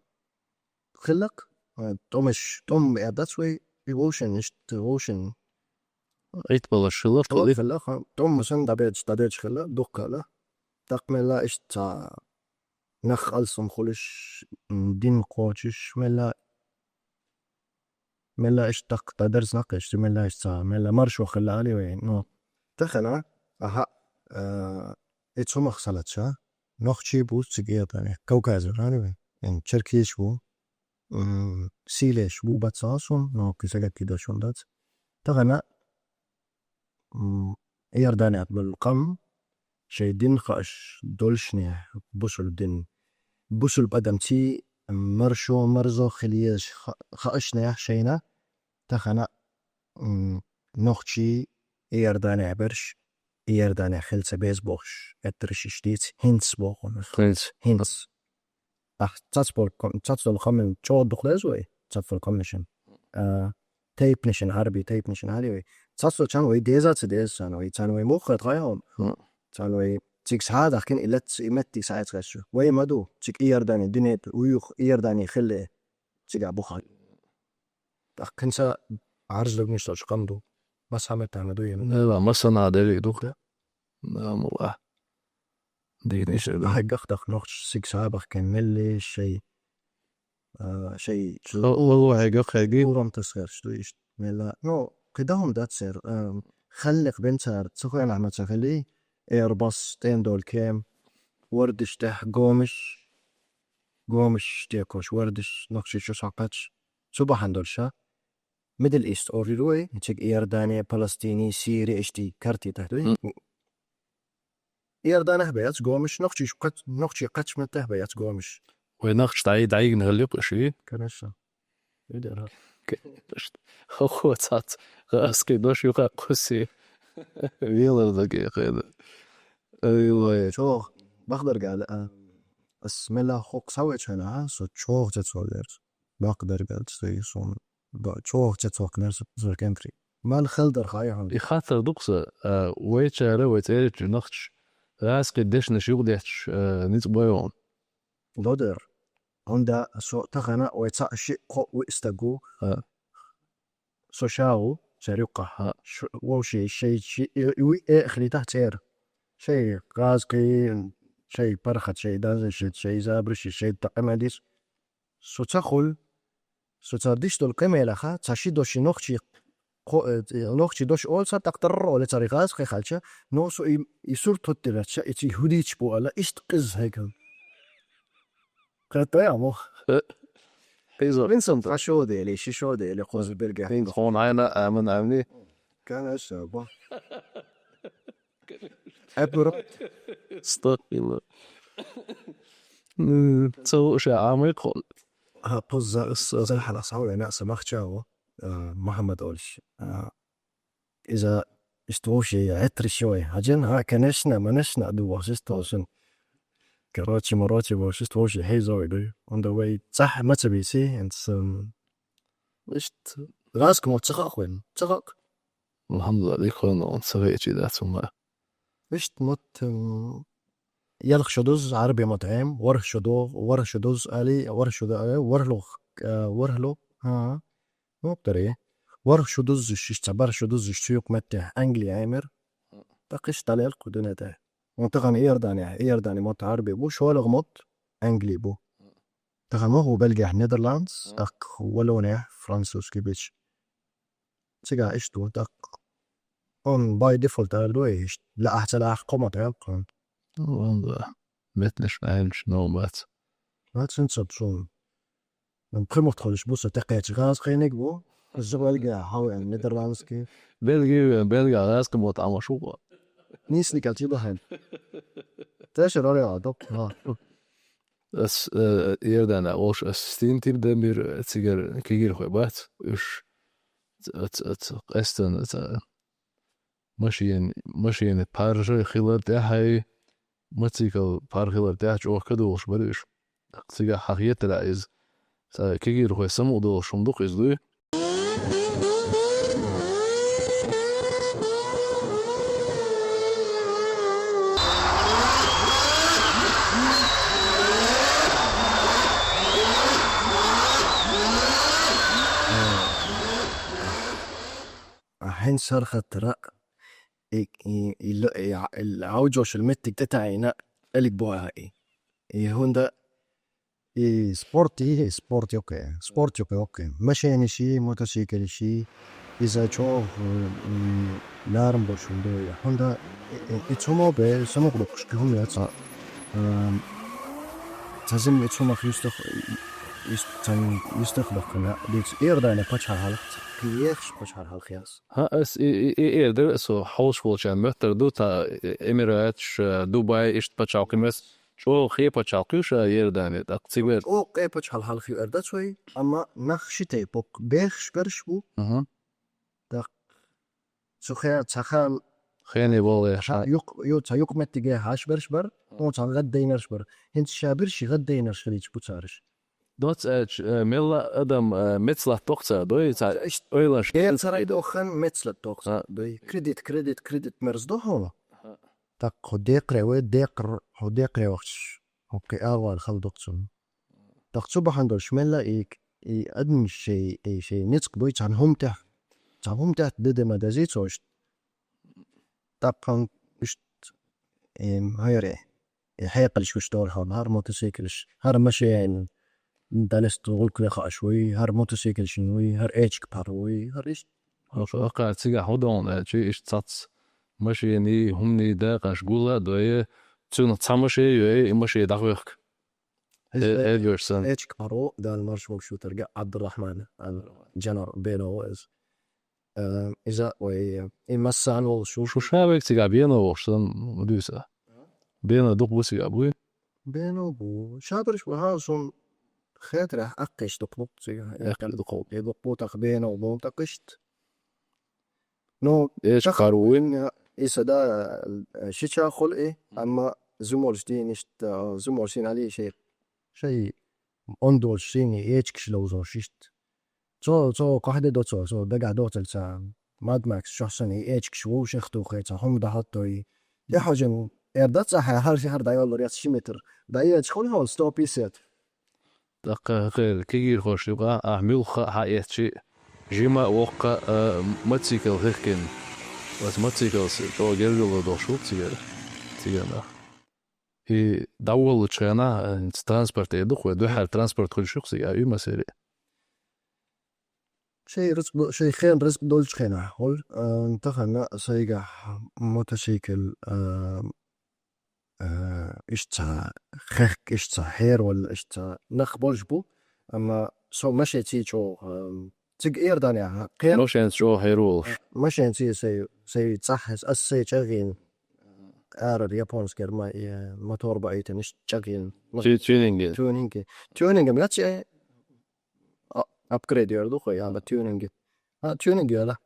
хиллакх, э, тӀомаш, тӀом беа дац вай, и вовшен, иштта вовшен. Итбалаш хилла, ТӀом хилла, ха, тӀом сан дӀабедаш, дӀадедаш хилла, дуккха хилла. ТӀаккха мелла иштта ца нах алсам хулаш, м, дин кхочуш, мелла, мелла иштта тӀаккха дӀадерзна кхиш, мелла иштта ца, мелла маршо хилла али вай. Ну, тахана, аха, э, и цумах салатша, нохчий бу цига Иордани, Кавказера али вай. Эн черкеш бу, м, сийлеш бу бац хьуна, но кхин сагатти дошун дац. Тахана, м, Иордани болу къам шайн дин хааш долушехь, бусул дин, бусул адамций маршо, марзо хила езаш ха-, хаашехь шайна, тахана, м, нохчий Иорданехь берш, Иорданехь хила ца беза бохуш, гӀеттарш иштта дийца, хӀинца боху. ХӀинца. ХӀинца. Ахь цац бол ком-, цац долу къамел чӀогӀа дукха леза вай, цац долу къамнашан. А, тайпнашан, Ӏарби тайпнашан хьали вай. Цац долчарна вай деза ца деза царна вай, царна вай муха хатта хьайхьа. Царна вай цига схьа а дахкина, и лац, и метти схьа а ца хезчу. Вай ма ду, цига Иордани, дуьнен тӀе, уьйху Иордани хилла, цига бу хьан. ТӀаккха хӀинца Ӏарз дагнаш долчу къам ду. Масхьаметтана ду йина. Эва, масана дерриг ду. Намула. Дийна иша ду. Хьайгах даха нохчаш сиг сабах кен мелли шай, а, шай Ло, ло, хьайгах, хьайги. урам тасхерш ду ишт мелла. Ну, кхидахум дацер, а, халлих бен цар, цу хенахь ма ца хили, Airbus, тӀен долу кем, вардаш тӀехь гомаш, гомаш текош вардаш, нохчий чу схьакхач, цу бахьана долуш, а? Middle East орир вай, цига Иордания, Палестини, Сири, ишти карти тахь дуй. Иорданах бац гомаш, нохчий кхач-, нохчий кхачматах бац гомаш. Вай нахча дай, дайгна хилли кхуши. Конечно. Видера. Хохо цац. Хаски дош юха кхуси. Велар даге хеда. Ай, вай. Чо, бахдаргал, а, ас мела хок савечана, а, со чо цецолер. Бахдаргал, сой сон. Ба, чо цецокнер, со, со кентри. Ман хелдер хай хан. И хаттар дукса, а, вай чара, вай церечу нахч. Хаски дешнаш югдетш, а, ниц бойон. Лодер. Онда со тахана вай ца ши кхо вистагу. А. Со шагу, церюкка. А. Ш-, вовши шей ши, и, и, и, э, хлитах цер. Шей газки, шей пархат, шей данзешит, шей забришит, шей такамадис. Со ца хул, со ца диш дол къемелаха, ца ши доши нохчи, кхо-, э, нохчи дош ол ца тактар оле ца рихас хе халча, но со и, и сур тоттирача, и ци худич бу ала, ишт къиз хегал. Ката я мо. Э, Пейзо. Вин сон та шо дели, ши шо дели, хоз берге. Пейн хон айна, амин, амни. Конечно, бо. Эпур. Стопила. Цо ша амы кол. А, поза, с-, за хала сау, я мясо махчао. А, Мухаммад Олш. А, иза иштвоши, этришой. Хаджин, а, конечно, манешна, ду вошистошин. Короче, мороче, вошистоши, хей зой, ду. Он да вай, цах, мацабиси, and some. Ишт, раск мо цахак вен, цахак. Алхамдулилла, дикхойн он савечи да цума. Ишт мотт, м, ялх шу дузза Ӏарбий мутаӀим, ворхӀ шу ду-, ворхӀ шу дузза али, ворхӀ шу ду-, э, ворхӀлух, э, ворхӀлух, а, ну, дари. ВорхӀ шу дуззаш, иштта бархӀ шу дуззаш цу юкъ меттехь Англи Ӏемира. ТӀаккха иштта дӀалелху дуьне тӀе. Ну, тахан Иордани, Иордани мотт Ӏарбий бу, шолгӀа мотт Англи бу. Тахан ма хӀу Бельгехь Нидерландс, тӀаккха Валлонехь французский бич. Цигахь иштта ду, тӀаккха. Он by default аьлла ду иштта. Лаахь ца лаахь кхо мотт аьлла кхунна. Ну, ладно. Меттанаш Ӏаьлча, новкъа бац. Бац, хӀинца цунна. Пхи мотт хуьлуш бу со тӀекхеча гӀазкхийниг бу. Иза Бельгехь хьо веана, нидерландский. Бельги веана, Бельгехь гӀазкхи мотт Ӏамош ву-кх. Нийса никал чу бахьан. Тешар ара а доп. Ас, э, Иордане волуш ас стин тип дан бира цигара кегийрхой бац. Уьш ц-, ц-, ц-, къестана ца-, машен-, машенан паржа хилар тӀехьа, мотоцикл пар хилар тӀехьа чӀогӀа кадолуш бара уьш. Цигахь хьан хетарехь иза, ца кегийрхой самукъадолуш хӀума ду-кх иза, дуй? Ахьа хӀинца хӀара хаттара и, и, и, и, и, и Ӏовжош йолу меттиг тӀетаьӀина, элиг бохьа и. И хӀунда и спорт, и спорт йоккхе, спорт йоккхе, йоккхе. Машенаш и, мотоциклаш и, иза чӀогӀа, м, ларам болуш хӀума ду и. ХӀунда и, и, и цу мо бе, самукъадоккхуш кхин хӀума яц. Ам, ца зим и цунах юстах, юст-, цан юстах бахкана, дуьйцу Иордане пачхьалкх, кхин ехаш пачхьалкх яц. ХӀа, ас и, и, и эр дара, со хьовсуш волчарна моьттур ду, та, э, Эмираташ, э, Дубай, иштта пачхьалкх мес, чӀогӀа хе пачхьалкх ю ша Иордане, тӀаккха цигара. ЧӀогӀа кхе пачхьалкх хир эр дац вай, амма нах ши тайпа бу, бехаш берш бу. Аха. ТӀаккха цу хе-, цхьа хала хене болу ша юкъ-, ю-, цхьа юкъаметтиге хьаш берш бар, ну, цхьа гӀаддайнарш бар. ХӀинца ша бирши гӀаддайнарш хилийча бу цараш. Доцца аьлча, э, мелла адам, э, мецлат доккху ца дой, ца иштта ойлаш. Декъа царай доххан мецлат доккху ца дой. Кредит, кредит, кредит мерз до хьуна. ТӀаккха хьо декхаре вай, декхар-, хьо декхаре вахчаш, хӀокху агӀор хала доккху цунна. ТӀаккха цу бахьана долуш мелла и, и адамаш шай, и шай ницкъ буй цхьана хӀума тӀехь. Цхьана хӀума тӀехь де-де ма дезий цо иштта. ТӀаккха иштта, эм, хӀара, и хьекъалш гуш долу хьуна, хӀара мотоциклаш, хӀара машен, далеста гӀуллакх лехаш вуй, хӀара мотоциклшна вуй, хӀара эчиг пхьар вуй, хӀара иштта. Оха, оха цигахь хӀун догӀу аьлча, иштта цац машенийн, хӀуманийн дакъаш гулла а дой, цуьнан цхьа машен йой, и машен дӀахоьхку. Иза э, э, Эдвард сан. Эчиг пхьар ву, Дала марша вогӀуш ву терга, Абдурахман, а, Джанар Бено ву иза. Э, иза вай, и массарна волуш ву. Шу ша вайга цигахь Бено вохуш сан, ма дуьйса. Бено дукха бу цигахь, буй? Бено бу. Шабарш бу, хьан сун хетарехь аккхийш дукха бу цигахь. Эккхийш дукха бу. Э, дукха бу, тахана Бено бу, тахана иштта. Ну, эшка тах-, каруй. Ин, и сада, э, шича хуьлу и, амма зумолш дийна иштта, зумолш дийна али шей, шей ондолш шийна эчигаш ловзош иштта. Цо, цо кхахьде до цо, цо дагахь доцург ца Mad Max чохь санна и эчигаш вовшах тухе, ца хӀума дахьатто и. Я хьожин, эр дац ахьа, хьар ши хьар дӀайоллар яц ши метр. ДӀаелча хуьлу хьуна сто пятьдесят. ТӀаккха хӀокхеран кегийрхошна юкъахь ахь муьлхха а хьаэцчи, жима а, воккха а, а, мотоцикл хихкина. Оцу мотоциклс чӀогӀа гергарло долуш ву-кх цигара, цигара нах. И дӀаволлучу хенахь, а, хӀинца транспорт эр ду-кх вай, дуьххьара транспорт хуьлуш ю-кх цигахь, уьмасари. Шайн рицкъ до-, шайн хен рицкъ долчу хенахь хуьлу, а, тахана сайгахь мотоцикл, а, э, иштта ца хехка, иштта ца хьеравалла, иштта ца нах болуш бу, амма со машенций чӀогӀа, э, цига Иорданехь кхер-, машенца чӀогӀа хьераволуш. Машенций сай, сай цӀахь, ас сай чӀагӀйина, арара японскера ма-, э, мотор баийтина, иштта чӀагӀйина. Тю-, тюнинг. Тюнинг. Тюнинг ма яц, э, а, апгрейд йор ду хой, яла тюнинг. А, тюнинг йора.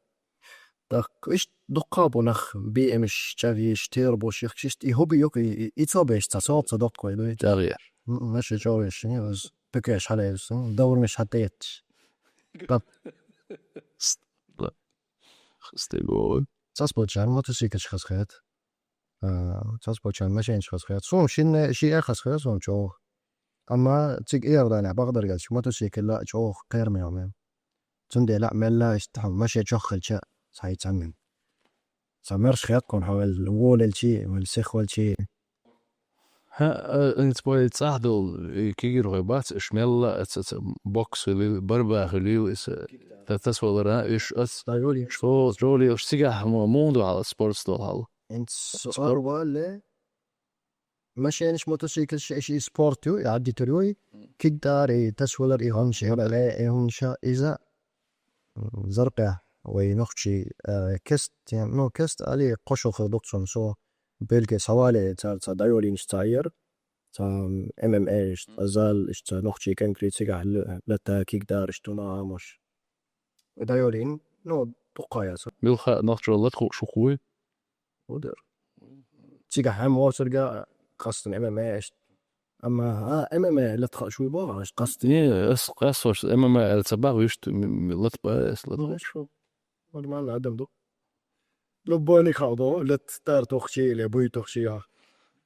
Так, иштта дуккха а бу нах, би эмш чӀагӀйиш, тербуш, яхкаш иштта, и хӀуби йоккха, и, и, и цо беш ца, цо ца доккхой дуй. ЧӀагӀъеш. М, м, аша чӀогӀа еш, ин, аз пекеш хьалаевс, ин, даврмиш хьатӀеташ. Так. С-, ла-, стеговый. Цас болчарна мотоциклаш хазахет. Цас почан машинаш хазхаят. Сум шинне ши э хазхаят сум чох. Амма циг Иордания багъдар галч мотоцикл ла чох кер ме ме. Цунде ла мелла иштхам маше чох хилча сай цамин. Са мерш хят кон хавел волел чи, вел сих вел чи. Ха, э, ин спой цахдул, и кигир гой бац, шмелла, ц-, ц-, бокс хилил, барба хилил, ис, э, та-, тас валара, иш ас. Та жоли. Што, жоли, ш-, сига мо-, мунду хал, спорт стол хал. Ин с-, спорт. Арвале, машинаш, мотоциклш, иш и спорт ю, и адди тур юй, кигдар, и тас валар, и гонш, и гонш, и гонш, иза, м, зарка, вай нохчи, э, кест, ну, кест, али, кошо хадук сон, со, белке савале, ца, ца, дайолин штайер, ца, ММА, ш-, зал, ш-, ца, нохчи конкрет, сига, л-, лата, кигдар, штуна, амош. Дайолин, ну, тухаяса. Билха нохчо лат ху-, шухуй. Удар. Цига хам васырга кастын ММА эш. Амма, а, ММА лат ха-, шуй бага, эш кастын. Не, эс, эс хош, ММА эл цаба вишт, м, м, лат ба, эс лат. Ну, хорошо. Нормально, адам ду. Любой не хал до, лат тар тохчи, или буй тохчи, я.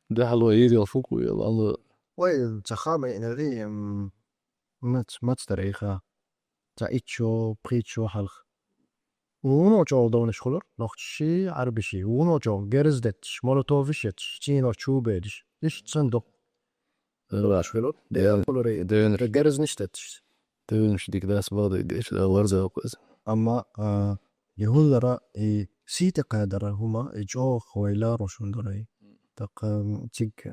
Да, хало, идёл фуку, я, ладно. Ой, цахама, энергия, м, мац, мац тарейха. Ца иччо, пхиччо халх. Уно чол довниш хулур, нохчи, арбиши. Уно чол, герз детш, молотовиш етш, чино чубедиш. Иш цендо. Раш хулур. Ден. Хулур. Ден. Герз ниш детш. Ден шдик дас бады деш, да ларза оказ. Амма, а, ягуллара, и сите кадара хума, и чо хвайла рошундара, и. Так, ам, циг.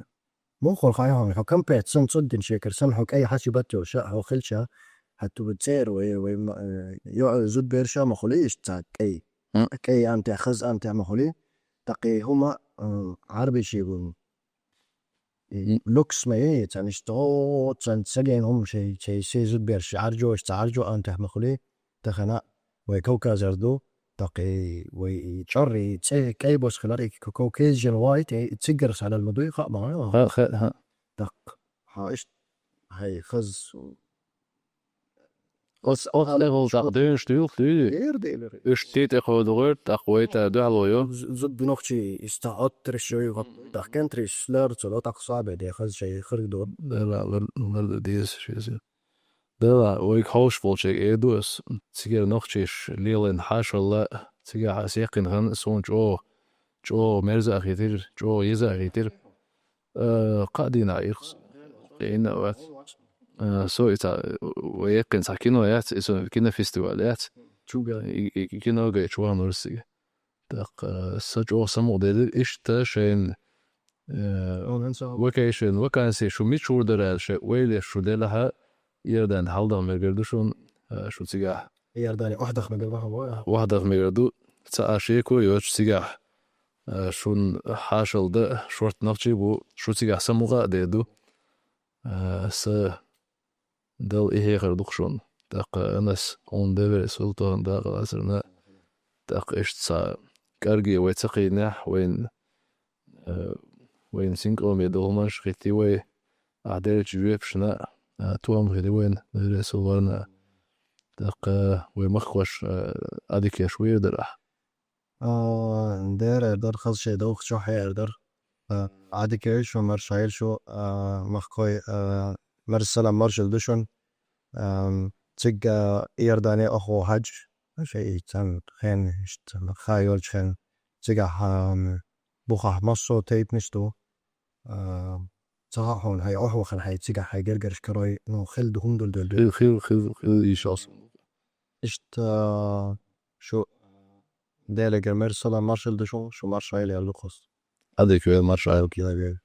Мохор хайхан, хо кампет, сан цуддин шекер, сан хо кай хачи батё, ша, хо хилча, хату бцер, вай, вай, ма, э, ё, зуд берша махули иш цак, кай. М. Кай анте, хаз анте махули, таки хума, э, арби шигун. И М. Люкс ма е, цан иш то, цан саген хум шей, шей, шей зуд берша, аржо, иш ца аржо анте махули, тахана, вай Кавказар ду, таки вай чарри, цей, кей бос хилар, и ка-, Caucasian white, и цигар салал мадуй, ха, ма, ха, ха, ха. Так, ха, иш, хай, хаз. Ос, ос, ле, гол, так, дөн, штуй, штуй. Ер дейлер. Үш тит, э, ходугар, так, вай, та, да, ло, ё. З-, зуд бинохчи, иста, от, трещой, вот, так, кентриш, лер, цуло, так, сабе, де, хаз, шей, хырдо. Да, ла, лер, лер, дес, шез. Дела, вай хауш болчек эдуэс, цигер нохчиш лилен хашалла, цига хасекин хан сон чо, чо мерза хитир, чо еза хитир. Э, кадина ирхс. Эйна ват. Э, со ита, вай экин са кино яц, исо кинофестиваль яц. Чуга. И, и, кино гай чуан урсиге. Так, э, са чо саму деди, ишта шейн, э, он, он са- vacation, вакансия, шу мичур дарал, ше, вейле, шу делаха, Иордан халдах мегерду шун, э, шу цига. Иордани охдах мегерду ха, ва? Охдах мегерду, ца ашеку, йоч цига. Э, шун хашалда, шорт нахчи бу, шу цига самуга деду. Э, са Дал ихе хар духшун. Так, анас он девер султан да глазрна. Так, ишца карги вай цакина, вайн, э, вайн синком я долмаш хити вай, аделч вепшна, а, туам хити вайн, девер сулварна. Так, э, вай махваш, э, адикеш вирдара. А, дер эрдер, хаз шей дох чо хей эрдер. А, адикеш шу, маршайл шу, а, махкой, а, марсалам маршал душун. Ам, цигга Иордане охо хадж. Шей цан хен, ишт, ма хайол чхен. Цигга хам, буха массо тейп ништу. А, цаха хон хай охо хан хай цигга хай гергерш карой, ну, хил духум дул дул дул. Хил, хил, хил, хил ишас. Ишт, а, шу, делегер марсалам маршал душун, шу маршайл ял духус. Адикеш маршайл килагер.